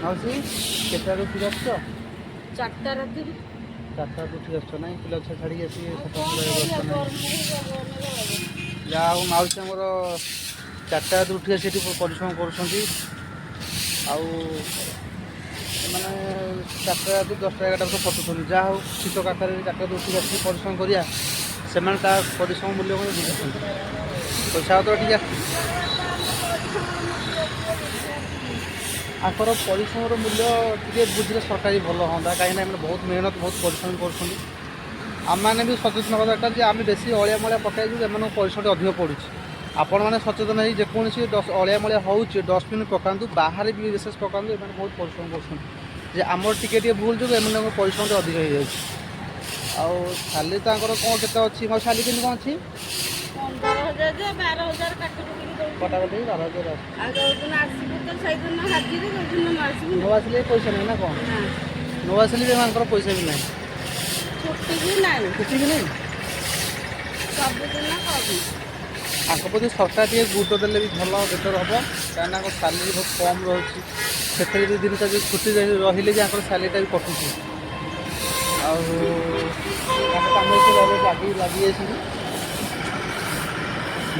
ମାଉସୀ, କେତେଟାରୁ ଉଠିକି ଆସୁଛ? 4ଟା ରାତିରୁ। 4ଟାରୁ ଉଠିକି ଆସୁଛ ନାଇଁ? ପିଲା ଛୁଆ ଛାଡ଼ିକି ଆସିକି ଆଉ ସଫା କଣ ସୁତୁରା କରିବା? କରୁଛ ନାଇଁ? ଗରମ ହେଇଗଲା। ଯାହା ହଉ, ମାଉସୀ ଆମର 4ଟା ରାତିରୁ ଉଠିକି ଆସି ଏଠି ପରିଶ୍ରମ କରୁଛନ୍ତି। ଆଉ ଏମାନେ 4ଟା ରାତି 10ଟା 11ଟା ପର୍ଯ୍ୟନ୍ତ ଖଟୁଛନ୍ତି। ଯାହା ହଉ, ଶୀତ କାକରରେ 4ଟା ଉଠିକି ଆସିକି ପରିଶ୍ରମ କରିବା, ସେମାନେ ତା ପରିଶ୍ରମ ମୂଲ୍ୟ କ'ଣ ବୁଝୁଛନ୍ତି। ପଇସା ପତ୍ର ଟିକେ ଆଙ୍କର ପରିଶ୍ରମର ମୂଲ୍ୟ ଟିକେ ବୁଝିଲେ ସରକାରୀ ଭଲ ହୁଅନ୍ତା। କାହିଁକିନା ଏମାନେ ବହୁତ ମେହନତ, ବହୁତ ପରିଶ୍ରମ କରୁଛନ୍ତି। ଆମମାନେ ବି ସଚେତନ ହେବା ଦରକାର ଯେ ଆମେ ବେଶୀ ଅଳିଆ ମଳିଆ ପକାଇଛୁ, ଏମାନଙ୍କୁ ପରିଶ୍ରମ ଟିକେ ଅଧିକ ପଡ଼ୁଛି। ଆପଣମାନେ ସଚେତନ ହେଇ ଯେକୌଣସି ଅଳିଆ ମଳିଆ ହେଉଛି, ଡଷ୍ଟବିନ୍ ପକାନ୍ତୁ, ବାହାରେ ବି ବିଶେଷ ପକାନ୍ତୁ। ଏମାନେ ବହୁତ ପରିଶ୍ରମ କରୁଛନ୍ତି ଯେ ଆମର ଟିକେ ଟିକେ ଭୁଲ ଯୋଗୁଁ ଏମାନଙ୍କ ପରିଶ୍ରମ ଟିକେ ଅଧିକ ହେଇଯାଉଛି। ଆଉ ସାଲେରୀ ତାଙ୍କର କ'ଣ କେତେ ଅଛି? ମୋ ସାଲେରୀ କେମିତି କ'ଣ ଅଛି? 15,000 ଯେ 12,000 କାଟି କୁଟିକି ଦଉଛି। କଟାକଟି 12,000 ଆସୁଛି। ଆଉ ଯୋଉଦିନ ଆସିବୁ ତ ସେଇଦିନ ହାଜିରି, ଯୋଉଦିନ ନ ଆସିବୁ ନ ଆସିଲେ ପଇସା ନାହିଁ ନା କ'ଣ? ନା। ନ ଆସିଲେ ବି ଏମାନଙ୍କର ପଇସା ବି ନାହିଁ। ଛୁଟି ବି ନାହିଁ। କିଛି ବି ନାହିଁ। ସବୁଦିନ କମ୍। ତାଙ୍କ ପ୍ରତି ସରକାର ଟିକେ ଗୁରୁତ୍ୱ ଦେଲେ ବି ଭଲ, ବେଟର୍ ହେବ। କାହିଁକିନା ତାଙ୍କ ସାଲେରୀ ବହୁତ କମ୍ ରହୁଛି। ସେଥିରେ ବି ଦିନଟା ଯଦି ଛୁଟି ରହିଲେ ବି ତାଙ୍କର ସାଲେରୀଟା ବି କଟୁଛି। ଆଉ ତାଙ୍କ କାମ ସେ ଲାଗି ଲାଗି ଯାଇଛନ୍ତି,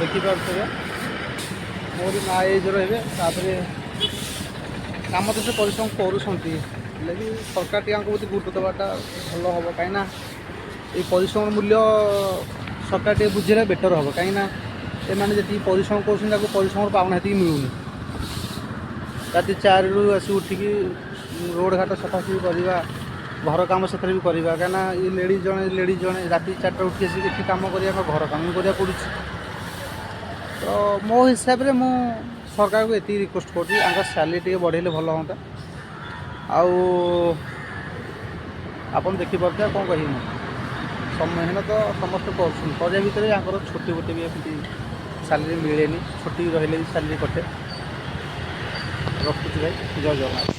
ଦେଖିପାରୁଥିବେ। ମୋରି ମା ଏଜ୍ ରହିବେ। ତାପରେ କାମ ତ ସେ ପରିଶ୍ରମ କରୁଛନ୍ତି, ହେଲେ ବି ସରକାର ଟିକେ ଆଙ୍କ ପ୍ରତି ଗୁରୁତ୍ୱ ଦେବାଟା ଭଲ ହେବ। କାହିଁକିନା ଏଇ ପରିଶ୍ରମର ମୂଲ୍ୟ ସରକାର ଟିକେ ବୁଝିଲେ ବେଟର୍ ହେବ। କାହିଁକିନା ଏମାନେ ଯେତିକି ପରିଶ୍ରମ କରୁଛନ୍ତି, ତାକୁ ପରିଶ୍ରମର ପାଉଣା ସେତିକି ମିଳୁନି। ରାତି 4ରୁ ଆସି ଉଠିକି ରୋଡ଼ ଘାଟ ସଫାସଫି କରିବା, ଘର କାମ ସେଥିରେ ବି କରିବା। କାହିଁକିନା ଏ ଲେଡ଼ିଜ୍ ଜଣେ ରାତି 4ଟା ଉଠି ଆସିକି ଏଠି କାମ କରିବା, ଘର କାମ ବି କରିବାକୁ ପଡ଼ୁଛି। ତ ମୋ ହିସାବରେ ମୁଁ ସରକାରକୁ ଏତିକି ରିକ୍ୱେଷ୍ଟ କରୁଛି, ଆଙ୍କ ସାଲେରୀ ଟିକେ ବଢ଼େଇଲେ ଭଲ ହୁଅନ୍ତା। ଆଉ ଆପଣ ଦେଖିପାରୁଥିବେ, ଆଉ କ'ଣ କହିବି ମୁଁ? ମେହନତ ସମସ୍ତେ କରୁଛନ୍ତି। କରିବା ଭିତରେ ଆଙ୍କର ଛୁଟି ଫୁଟି ବି ଏମିତି ସାଲେରୀ ମିଳେନି। ଛୁଟି ରହିଲେ ବି ସାଲେରୀ କଟେ। ରଖୁଛି ଭାଇ, ଜୟ ଜଗନ୍ନାଥ।